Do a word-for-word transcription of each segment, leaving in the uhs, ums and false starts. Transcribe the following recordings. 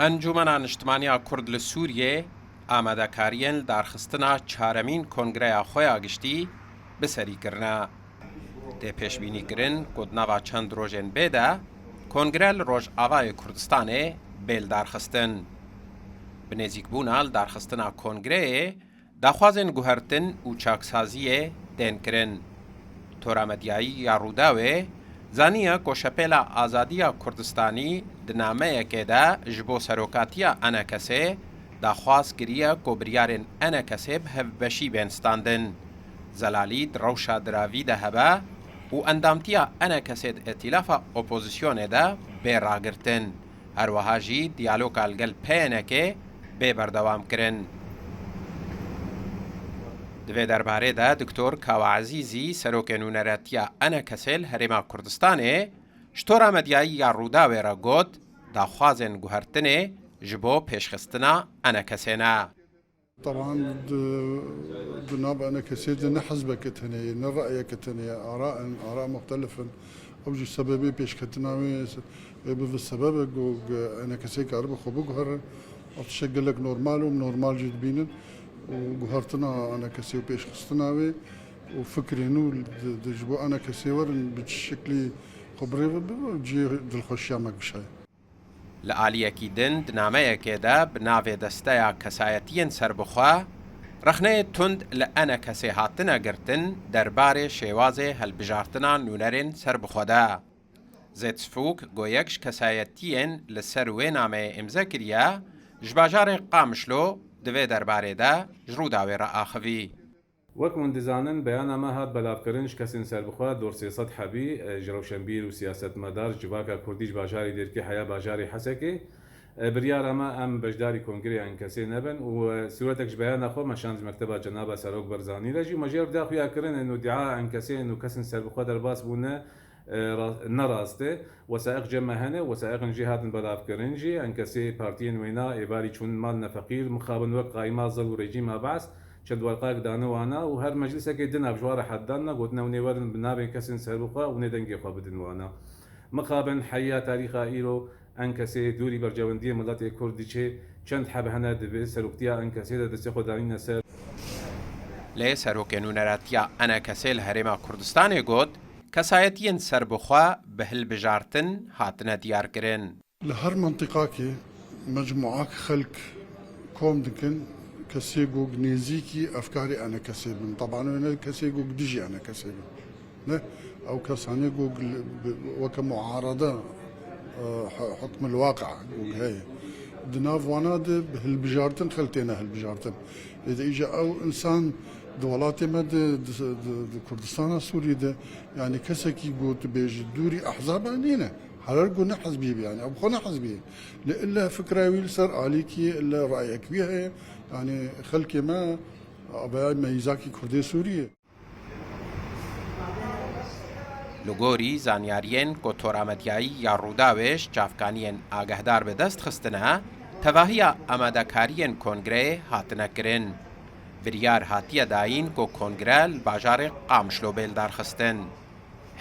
Encûmena Niştimaniya Kurd li Sûriyê amadekariyên li darxistina çaremîn kongreya xwe ya giştî bi serî kirine. Tê pêşbînîkirin ku di nava çend rojên bê de kongre li Rojavayê Kurdistanê bê lidarxistin. Bi nêzîkbûna lidarxistina kongreyê daxwazên guhertin û çaksaziyê tên kirin. Tora medyayî ya Rûdawê zaniye ku Şepêla Azadiya Kurdistanî di nameyekê de ji bo serokatiya ENKSê daxwaz kiriye ku biryarên ENKSê bi hevbeşî bên standin. Zelalî di rewşa diravî de hebe û endamtiya ENKSê di îtîlafa opozisyonê de bê ragirtin. Her wiha jî diyaloga li gel PNKê bê berdewam kirin. Di vê derbarê de Doktor Kawa Ezîzî, serokê nûneratiya ENKSê li Herêma Kurdistanê, ji tora medyayî ya Rûdawê re got, daxwazên guhertinê ji bo pêşxistina ENKSê ne. Teban di, di nav ENKSê de ne hizbeke tenê ye, ne rayeke tenê ye, ara in, ara muxtelif in. Ew jî sebebê pêşketina wê, wê bibe sebebe ku ENKSê karibe xwe biguhere. Ev tiştek gelek normal û normal jî dibînin. Û guhertina ENKSê û pêşxistina wê û fikrên nû di, di ji bo ENKSê werin bi çi şeklî xwe birêve bibe, cihê dilxweşiya me gişa ye. Li aliyekî din di nameyekê de bi navê Desteya Kesayetiyên Serbixwe rexneyê tund li ENKSê hatine girtin derbarê şêwazê hilbijartina nûnerên serbixwe de. Zêt Sifûk, ku yek ji kesayetiyên li ser wê nameyê îmze kiriye, ji bajarê Qamişlo di vê derbarê de ji Rûdawê re axivî. Wek hûn dizanin, beyana me hat belavkirin ji kesên serbixwe dor sê sed hebî, e, ji rewşenbîr û siyasetmedar, ji civaka kurdî ji bajarê Dêrikê heya bajarê Hesekê, e, biryara me em beşdarî kongreya ENKSê nebin û, e, sûretek ji beyana xwe me şand ji mekteba Cenaba Serok Barzanî re jî û me jê re dida xuya kirin û dua ENKSê û kesên serbixwe derbas bûne, e, ra-, ne rast e. Wesaiq cem me hene, wesaiqên jê hatin belavkirin jî. ENKSê partiyên wêna êvarî çûn mal ne feqîr, mixabin wek qaîma zil û rejîma Be's çend werqak dane wana û her meclisekê din ev ji wan re hed dan ne, gotine hûn ê werin bi navên kesên serbixwe hûn ê dengê xwe bidin wana. Mixabin heya tarîxa îro ENKSê dûrî berjewendiyê miletê Kurd diçe, çend heb hene di vê seroktiya ENKSê de destê xwe danîne ser. Lê serokê nûneratiya ENKSê li Herêma Kurdistanê got, kesayetiyên serbixwe bi hilbijartin hatine diyarkirin. Li her mentiqakê mecmuak xelk kom dikin, kesê ku nêzîkî efkarê ENKSê bin. Teban wê ne kesê ku dijî ENKSê bin. Ne, ew kesanê ku li, bi, weke muarada, e, hu-, hukmil waqi ku heye. Di nav wana de bi hilbijartin xelk têne hilbijartin. Lê de îja ew insan di welatê me de, di, di, di Kurdistana Sûriyê de, yanî kesekî ku tu bêjî dûrî ehzaba nîne. Herar ku ne hizbî be, yanî ew xwe ne hizbî ye. Lê ille fikra wî li ser alîkî ye, ille rayek wî heye. Yanî xelkê me avaya meyîzakî Kurdê Sûrî ye. Li gorî zanyariyên ku Tora Medyayî ya Rûdawê ji çavkaniyên agehdar bi dest xistine, tevahiya amadekariyên kongreyê hatine kirin. Biryar hatiye dayîn ku kongre li bajarê Qamişlo bê lidarxistin.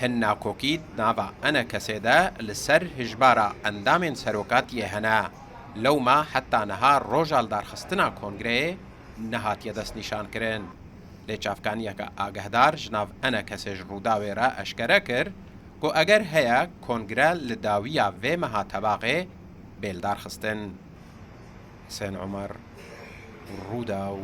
Hin nakokî di nava ENKSê de li ser hijbara endamên serokatiyê hene. Lewma heta niha roja lidarxistina kongreyê nehatiye destnîşankirin. Lê çavkaniyeke agehdar ji nav ENKSê ji Rûdawê re eşkere kir ku eger heye kongre li dawiya vê meha tebaxê bê lidarxistin. Husên Omer, Rûdaw.